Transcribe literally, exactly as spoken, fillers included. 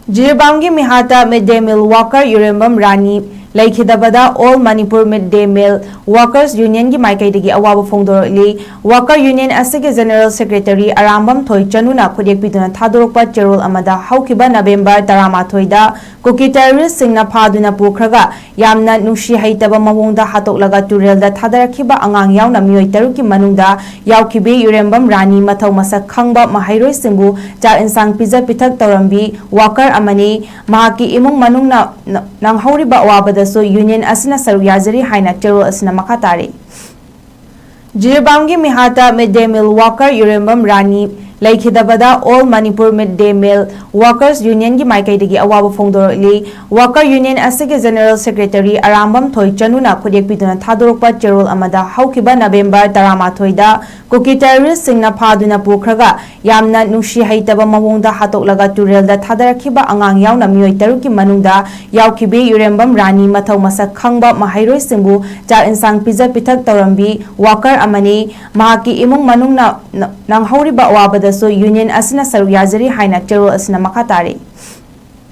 ꯖꯤꯔꯤꯕꯥꯝꯒꯤ ꯃꯤꯍꯥꯠꯇ ꯃꯤꯗ day meal worker ꯌꯨꯔꯦꯝꯕꯝ ꯔꯥꯅꯤ ꯂꯩꯈꯤꯗꯕꯗ all Manipur ꯃꯤꯗ day meal ꯋꯥꯀꯔꯁ ꯌꯨꯅꯤꯌꯟꯒꯤ ꯃꯥꯏꯀꯩꯗꯒꯤ ꯑꯋꯥꯕ ꯐꯣꯡꯗꯣꯔꯛꯂꯤ꯫ ꯋꯥꯀꯔ ꯌꯨꯅꯤꯌꯟ ꯑꯁꯤꯒꯤ ꯖꯦꯅꯔꯦꯜ ꯁꯦꯀ꯭ꯔꯦꯇꯔꯤ ꯑꯔꯥꯝꯕꯝ ꯊꯣꯏꯆꯅꯨꯅ ꯈꯨꯠꯌꯦꯛ ꯄꯤꯗꯨꯅ ꯊꯥꯗꯣꯔꯛꯄ ꯆꯦꯔꯣꯜ ꯑꯃꯗ ꯍꯧꯈꯤꯕ ꯅꯕꯦꯝꯕꯔ ꯇꯔꯥꯃꯥꯊꯣꯏꯗ ꯀꯨꯀꯤ ꯇꯦꯔꯣꯔꯤꯁ꯭ꯠꯁꯤꯡꯅ ꯐꯥꯗꯨꯅ ꯄꯨꯈ꯭ꯔꯒ ꯌꯥꯝꯅ ꯅꯨꯡꯁꯤ ꯍꯩꯇꯕ ꯃꯑꯣꯡꯗ ꯍꯥꯠꯇꯣꯛꯂꯒ ꯇꯨꯔꯦꯜꯗ ꯊꯥꯗꯔꯛꯈꯤꯕ ꯑꯉꯥꯡ ꯌꯥꯎꯅ ꯃꯤꯑꯣꯏ ꯇꯔꯨꯛꯀꯤ ꯃꯅꯨꯡꯗ ꯌꯥꯎꯈꯤꯕꯤ ꯌꯨꯔꯦꯝꯕꯝ ꯔꯥꯅꯤ ꯃꯊꯧ ꯃꯁꯛ ꯈꯪꯕ ꯃꯍꯩꯔꯣꯏꯁꯤꯡꯕꯨ ꯆꯥꯛ ꯏꯟꯁꯥꯡ ꯄꯤꯖ ꯄꯤꯊꯛ ꯇꯧꯔꯝꯕꯤ ꯋꯥꯀꯔ ꯑꯃꯅꯤ꯫ ꯃꯍꯥꯛꯀꯤ ꯏꯃꯨꯡ ꯃꯅꯨꯡꯅ ꯅ-, ꯅꯪꯍꯧꯔꯤꯕ ꯑꯋꯥꯕꯗꯁꯨ ꯌꯨꯅꯤꯌꯟ ꯑꯁꯤꯅ ꯁꯔꯨꯛ ꯌꯥꯖꯔꯤ ꯍꯥꯏꯅ ꯆꯦꯔꯣꯜ ꯑꯁꯤꯅ ꯃꯈꯥ ꯇꯥꯔꯤ꯫ ꯖꯤꯔꯤꯕꯥꯝꯒꯤ ꯃꯤꯍꯥꯠꯇ ꯃꯤꯗ ꯗꯦ ꯃꯤꯜ ꯋꯥꯀꯔ ꯌꯨꯔꯦꯝꯕꯝ ꯔꯥꯅꯤ ꯂꯩꯈꯤꯗꯕꯗ ꯑꯣꯜ ꯃꯅꯤꯄꯨꯔ ꯃꯤꯗ ꯗꯦ ꯃꯤꯜ ꯋꯥꯀꯔꯁ ꯌꯨꯅꯤꯌꯟꯒꯤ ꯃꯥꯏꯀꯩꯗꯒꯤ ꯑꯋꯥꯕ ꯐꯣꯡꯗꯣꯔꯛꯂꯤ꯫ ꯋꯥꯀꯔ ꯌꯨꯅꯤꯌꯟ ꯑꯁꯤꯒꯤ ꯖꯦꯅꯔꯦꯜ ꯁꯦꯀ꯭ꯔꯦꯇꯔꯤ ꯑꯔꯥꯝꯕꯝ ꯊꯣꯏꯆꯅꯨꯅ ꯈꯨꯠꯌꯦꯛ ꯄꯤꯗꯨꯅ ꯊꯥꯗꯣꯔꯛꯄ ꯆꯦꯔꯣꯜ ꯑꯃꯗ ꯍꯧꯈꯤꯕ ꯅꯕꯦꯝꯕꯔ ꯇꯔꯥꯃꯥꯊꯣꯏꯗ ꯀꯨꯀꯤ ꯇꯦꯔꯣꯔꯤꯁ꯭ꯠꯁꯤꯡꯅ ꯐꯥꯗꯨꯅ ꯄꯨꯈ꯭ꯔꯒ ꯌꯥꯝꯅ ꯅꯨꯡꯁꯤ ꯍꯩꯇꯕ ꯃꯑꯣꯡꯗ ꯍꯥꯠꯇꯣꯛꯂꯒ ꯇꯨꯔꯦꯜꯗ ꯊꯥꯗꯔꯛꯈꯤꯕ ꯑꯉꯥꯡ ꯌꯥꯎꯅ ꯃꯤꯑꯣꯏ ꯇꯔꯨꯛꯀꯤ ꯃꯅꯨꯡꯗ ꯌꯥꯎꯈꯤꯕꯤ ꯌꯨꯔꯦꯝꯕꯝ ꯔꯥꯅꯤ ꯃꯊꯧ ꯃꯁꯛ ꯈꯪꯕ ꯃꯍꯩꯔꯣꯏꯁꯤꯡꯕꯨ ꯆꯥꯛ ꯏꯟꯁꯥꯡ ꯄꯤꯖ ꯄꯤꯊꯛ ꯇꯧꯔꯝꯕꯤ ꯋꯥꯀꯔ ꯑꯃꯅꯤ꯫ ꯃꯍꯥꯛꯀꯤ ꯏꯃꯨꯡ ꯃꯅꯨꯡꯅ ꯅ-, ꯅꯪꯍꯧꯔꯤꯕ ꯑꯋꯥꯕꯗꯁꯨ ꯌꯨꯅꯤꯌꯟ ꯑꯁꯤꯅ ꯁꯔꯨꯛ ꯌꯥꯖꯔꯤ ꯍꯥꯏꯅ ꯆꯦꯔꯣꯜ ꯑꯁꯤꯅ ꯃꯈꯥ ꯇꯥꯔꯤ꯫